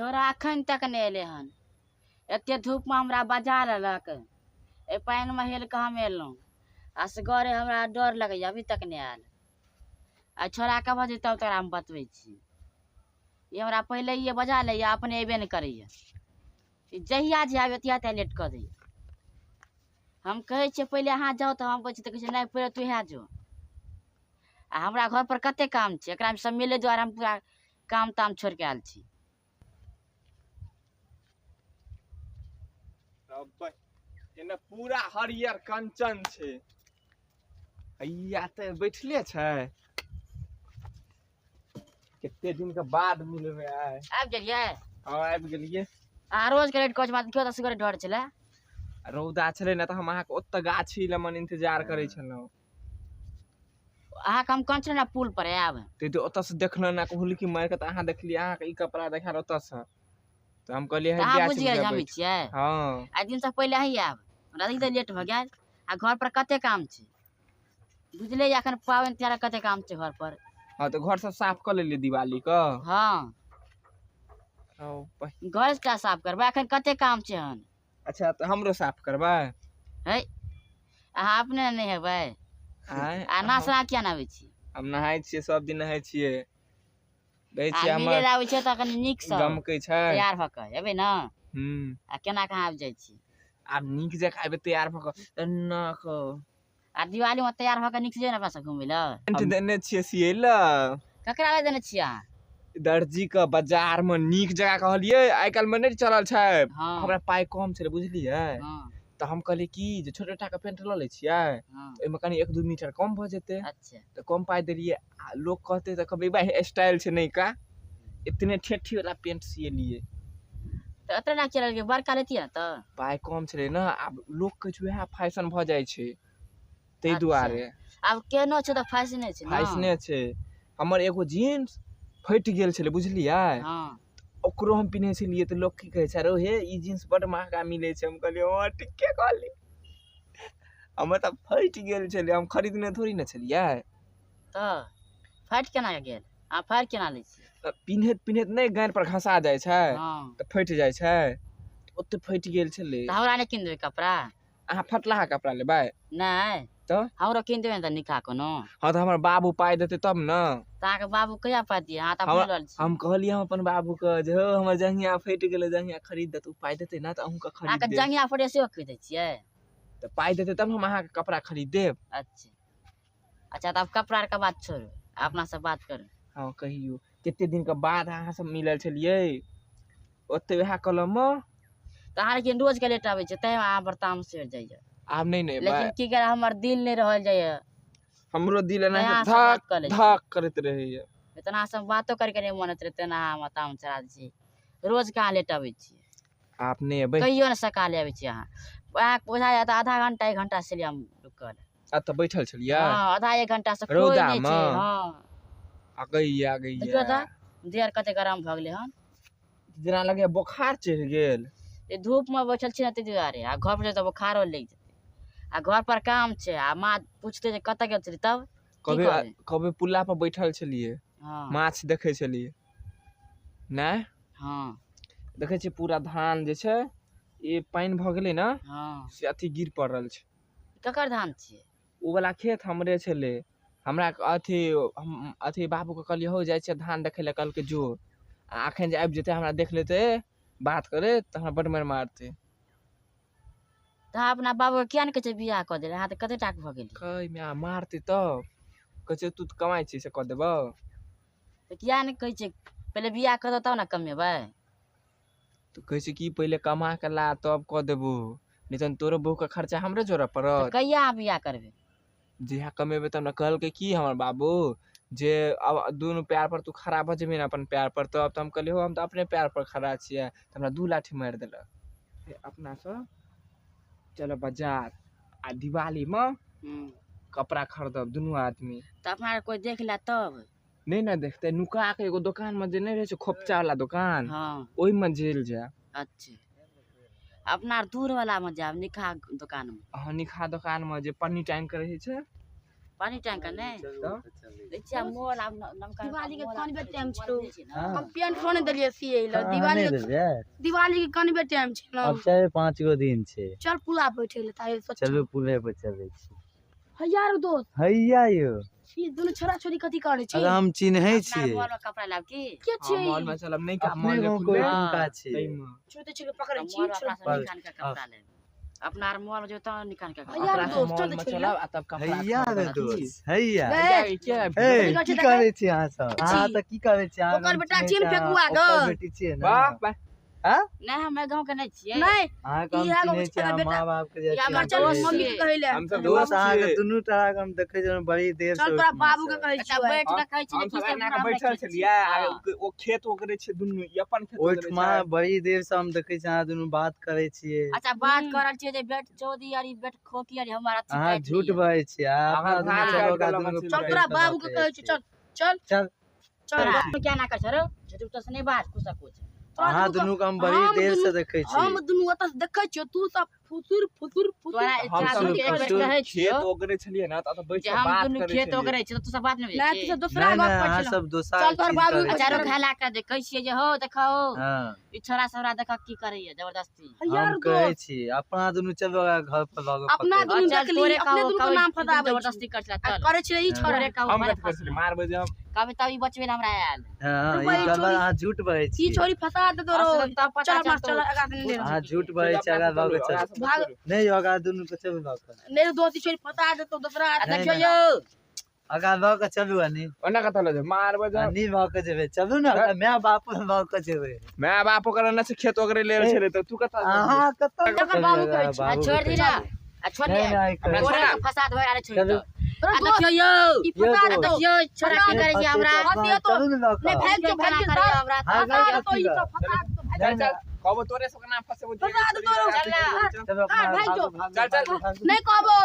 छोरा अखन तक नहि एलै हन। एते धूपमे हमरा बजा लेलक, एहि पानिमे हेल कऽ हम एलहुँ, असगरे हमरा डर लगैए, अभी तक नहि आयल। आ छोड़ा कब जेतै तब तोरा हम बतबै छी। ई हमरा पहिलैए बजा लैए, अपने अयबे नहि करैए। ई जहिया जे आबै तहिया तहिया लेट कऽ दैए। हम कहै छियै पहिले अहाँ जाउ, तऽ हम कहै छी तऽ कहै छै नहि पहिले तूहे जो। आ हमरा घर पर कते काम छै, एकरा सब मिलै दुआरे हम पूरा काम ताम छोड़ि कऽ आयल छी। एने पूरा हरियर कंचन छै। हैया तऽ बैठले छै। कते दिन के बाद मिलबै आइ। आबि गेलियै? हँ, आबि गेलियै। अहाँ रोज के रेट कहै छी, क्यों असगरे डर छलै? रौदा छलै ने, तऽ हम अहाँके ओतऽ गाछी लमन इंतजार करै छलहुँ। अहाँके हम कहने छलहुँ ने पुल पर आयब। तऽ ओतऽ से देखलहुँ ने हुलकी मारि कऽ, तऽ अहाँ देखलियै, अहाँके ई कपड़ा देखायल ओतऽ से, तऽ हम कहलियै तऽ हे अहाँ गाछ बुझि गेलियै मे हम बैठ। छियै। हँ। आइ दिनसँ पहिले अहीं आयब, हमरा तऽ लेट भऽ गेल। आ घर पर कते काम छै बुझलियै, एखन पाबनि तिहार कते काम छै घर पर। हँ, तऽ घर सब साफ कऽ लेलियै दिवाली के? हँ। घर टा साफ करबै, एखन कते काम छै हन। अच्छा, तऽ हमरो साफ करबै? है, अहाँ अपने नहि हेबै। आँय? आ नहा सोना किया नहि आबै छी? हम नहाय छियै, सब दिन नहाय छियै, रहै आ छियै मिलै हमर लए आबै छियै तऽ कनि नीकसँ गमकै छै। तैयार भऽ कऽ एबै ने। हूँ। आ केना कहाँ आबि जाइ छी? आब नीक जकाँ एबै तैयार भऽ कऽ एना कऽ। आ दिवालीमे तैयार भऽ कऽ नीक से जेबै ने अपना सब घुमै लए। पेंट देने छियै सियै लए। ककरा लए देने छियै अहाँ? दर्जी के बाजार मे नीक जकाँ कहलियै, आइ काल्हि मे नहि चलल छै। हँ। हमरा पाइ कम छलै, बुझलियै? हँ। तऽ हम कहलियै की जे छोटे टा के पेंट लऽ लै छियै, हँ। ओहिमे कनि 1-2 मीटर कम भऽ जेतै। अच्छा। तऽ कम पाइ देलियै, आ लोक कहतै तऽ कहबै भाइ स्टाइल छै नैका, इतने ठेठी वाला पेंट सिएलियै। तऽ एते ना चलल, बड़का लेतियै ने तऽ। पाइ कम छलै ने, आब लोक कहै छै उएह फैशन भऽ जाइ छै ताहि अच्छा। दुआरे। आब केहनो छै तऽ फैशने छै ने। फैशने छै। हमर एगो जीन्स फटि गेल छलै, बुझलियै? हँ। ओकरो हम पिन्है छलियै तऽ लोक की कहै छै, अरे हे ई जीन्स बड्ड महगा मिलै छै। हम कहलियै हँ, ठीके कहली, हमर तऽ फटि गेल छलै, हम खरीदने थोड़ी ने छलियै। तऽ फाटि केना गेल? अहाँ फाड़ि केना लै छियै? तऽ पिन्हैत पिन्हैत नहि गाँरि पर घसा जाइ छै, हँ। तऽ फटि जाइ छै, ओते फटि गेल छलै। तऽ हमरा नहि कीन देबै कपड़ा? अहाँ फटलाहा कपड़ा लेबै? नहि। तऽ? हमरो कीन देबै ने तऽ निका कोनो। हँ, तऽ हमर बाबू पाइ देतै तब ने। तऽ अहाँके बाबू कहिया पाइ दियै? अहाँ तऽ अपने लऽ छी। हम कहलियै हम अपन बाबूके जे हौ, हमर जंघिया फटि गेलै, जंघिया खरीद देत। ओ पाइ देतै ने तऽ अहूँके खरीद अहाँके देब। जंघिया फटे सेहो खरीदै छियै? तऽ पाइ देतै तब हम अहाँके कपड़ा खरीद देब। अच्छा अच्छा, तऽ आब कपड़ा आरके बात छोड़ू, अपना सब बात करू। हँ, कहियौ, कते दिनके बाद अहाँ सब मिलल छलियै ओते वएह कलममे। तऽ अहाँ लेकिन रोजके लेट आबै छियै, तैं अहाँ पर तामस चढ़ि जाइए। आब नहि ने एबै। लेकिन की करे, हमर दिल नहि रहल जाइए। हमरो दिल एना तैं अहाँ से धक बात कऽ लै छी। धक करैत रहैया। इतना सब बातो करके नहि मन होइत रहै, तेना अहाँ ताम चढ़ा दै छी। रोज कहाँ लेट आबै छियै? आब नहि एबै। कहियो ने सकाले आबै छियै अहाँ। अहाँके बुझा जायत आधा घंटा 1 घंटा से हम रुकल। एतऽ बैठल छलियै? हँ, आधा 1 घंटा से कोइ नहि रौदामे? छै, हँ। आ गैया देखियौ गैया। तऽ देह आर कते गरम भऽ गेलै हन। जेना लगैया बोखार चढ़ि गेल। ई धूपमे बैठल छी ने ताहि दुआरे, आ घर पर जेबै तऽ बोखारो लागि जेतै। आ घर पर काम छै, आ माँ पुछतै जे कतऽ गेल छली, तब की कभी कहबै? कभी पुल्ला पर बैठल छलियै, हँ। माछ देखै छलियै नहि? हँ। देखै छियै पूरा धान जे छै, ई पानि भऽ गेलै ने, हँ। से अथी गिर पड़ल छै। ककर धान छियै? ओ वाला खेत हमरे छलै। हमरा अथी हम अथी बाबूके कहलियै हौ, जाइ छियै धान देखै लए, कहलकै जो। आ एखन जे आबि जेतै, हमरा देख लेतै बात करैत, तऽ हमरा बड्ड मारि मारतै। तऽ अहाँ अपना बाबूके किया नहि कहै छियै बियाह कऽ दै लए? अहाँ तऽ कते टाके भऽ गेलियै। कहै माय मारतै, तब कहै छै तू तऽ कमाइ छी से कऽ देबौ। तऽ किया नहि कहै छियै पहिले बियाह कऽ दौ तब ने कमेबै? तऽ कहै छै कि पहिले कमा कऽ ला तब कऽ देबौ, नहि तहन तोरो बहूके खर्चा हमरे जोड़ऽ तऽ पड़त। कहिया अहाँ बियाह करबै? जहिया कमेबै तब ने। कहलकै की हमर बाबू जे अब दुनू पैर पर तू खड़ा भऽ जेबही ने अपन पैर पर तब। तऽ हम कहलियै हौ, हम तऽ अपने पैर पर खड़ा छियै, तऽ हमरा 2 लाठी मारि देलक। अपना सब चलब बाजार आ दिवालीमे हूँ। कपड़ा खरीदब दुनू आदमी। तऽ अपना आर कोइ देख ले तब? नहि ने देखतै, नुका के एगो दोकान मे जे नहि रहै छै खोपचा वाला दोकान, हँ। ओहिमे जेल जायब। अच्छा, अपना आर दूर वाला मे जायब, निकहा दोकान मे। अहाँ निकहा दोकान मे जे पन्नी टाँगि के रहै छै। पानी टैंक ने देखिए मोल आब नमका दिवाली के कनबे टाइम छौ। हाँ। हम पेंट फोन देलियै सियै ल दिवाली नहि देलियै? दिवाली के कनबे टाइम छै ना। आब 4-5 गो दिन छै। चल पुला बैठे ले तारे सोच। चलू पुले पर चलै छी। हैया रो दोस्त। हैया यो। ई दुनू छोरा छोरी कथी करै छै? अरे हम चिन्है छियै। मॉल में कपड़ा लाब की के छियै? मॉल में चलब नहीं का अपने मॉल में गाँव खुलले कोई उनका छियै। ताहिमे छोटे छोटे पकड़ै छी। मॉल में अपना सब निकाल के कपड़ा ले। अपना आर मॉल में जो तो निकाल के हैया रे अपना दोस्त, मॉल चल में छोड़ी। चलब आ तब कपड़ा हैया रे खरीदब। दोस्त, हैया। बे, के ए, कथी की करै छी अहाँ सब? अहाँ तऽ की करै छी? अहाँ ओकर हम बेटा चिन्है छियै ने छी, फेकुआ अहाँ के। ओकर बेटी छियै ने? वाह वाह। हाँ? नहीं हम गांव के नहीं छियै। नहीं अहाँके हम इएह चिन्है छी, गो अहाँ बेटा। माँ बाप के जाइ या छी, हमर अहाँ चल कहै मम्मी छी। के कहै ले। हम सब दोस्त दोस्त अहाँके छियै। दुनू तरह के हम देखै छलहुँ बड़ी देर से चल तोरा ओहिठमा बाबू के से। कहै अच्छा छियै। बैठ के कहै छियै हम की सब सब एना के हमरा बैठल खेत छलियै आ हाँ। ओ खेत ओकरे छै दुनू ई अपन खेत ओकरे ओहिठमा छै। बड़ी देर से हम देखै छी अहाँ दुनू बात करै छियै। अच्छा बात करल छियै जे बेट चौदी आर ई बेट खोकी आर हमारा अथी अहाँ काटि झूठ लिअ। बजै छियै। अहाँ अहाँ अपना दुनू धान चलो काटि ओकरा कऽ दुनू लऽ के चल पकड़ि तोरा कऽ बाबू लऽ के के कहै जाइ छियै। छियै। चल चल चल। चल। तोरा क्या ना कर छरो झूठ तो से नहीं बात कुछ कुछ। तोरा अहाँ दुनू दुनू के हम बड़ी हम देर से दुनू- देखै छी। हम दुनू ओतऽ से देखै छियौ तू सब फुसुर फुसुर फुसुर। तोरा हम इतना सब दुनू के एक बेर फुसुर कहै खेत छियौ ओकरे छलियै ना तऽ बैठ जे के हम बात दुनू करै खेत छलियै। ओकरे छियै तऽ तू सब बात नहीं नहि बुझै तू छी। सब दोसरा नहि गप नहि पर अहाँ छलऽ। सब दोसरा चल तोहर चीज बाबू करै के अच्छा छियै। रो खेला के देखै छियै जे हो देखो हाँ ई छोरा सबरा देखो की करैया जबरदस्ती। हैया हम रे कहै दोस्त। छी अपना दुनू चलू ओकरा घर पर लऽ कऽ अपना पकड़ि दुनू चल देखली तोरे अपने कहू दुनू के कहू नाम फसाबै छी। जबरदस्ती कर छला आ चल। करै छलै ई हाँ। छोरा। तोरे कहू हम भले कथी करै छलियै मारबै जे हम। कभी तब ई बचबे ला हमरा आयल। हाँ, ई रुपैआ गलत चोरी- अहाँ झूठ बजै ई छियै। छोरी फसा देतो रो। असल तब पता चल अपना चलतौ। चल आगा से नहीं। अहाँ झूठ बजै छियै आगाँ लऽ कऽ चलू। भाग। नहि यौ आगाँ दुनू के चलू लऽ कऽ। नहीं तो दोस्त ई छोरी फसा देतो दोसरा आ नहीं, देखियौ नहीं। यौ आगाँ लऽ कऽ चलू अनी। ओना कतऽ लऽ जेबै मारबै जे हम। अनी लऽ कऽ जेबै चलू ने ओकरा my बाप लऽ कऽ जेबै। My बाप ओकर एने से खेत ओकरे लेल छलै तऽ तू कतऽ अहाँ कतऽ लऽ ओकर कऽ बाबू जेबै? कहै छी। आ बाबू छोड़ के दी कहै ना छी। आ छोड़ नहि दे। नहि हमरा कहै तोरे छी। के फसा देबै आरे छोड़ चलू। दो। तोरा आ दोस्त देखियौ यौ ई यौ फसा दोस्त। देतो। देखियौ छोरा की करै छै हमरा। अपना चलू ने लऽ नहीं कऽ। भाग जो भाग केना जो करैया हमरा हाँ, फसा नहीं, देतो ई कथी सब फसा देतो भाग चल चल कहबो तोरे सबके नाम फसेबो फसा देतो रो। चल ना। चलू अपना भाग जो। भागू, चल, चल। भागू, भागू। नहीं कहबो।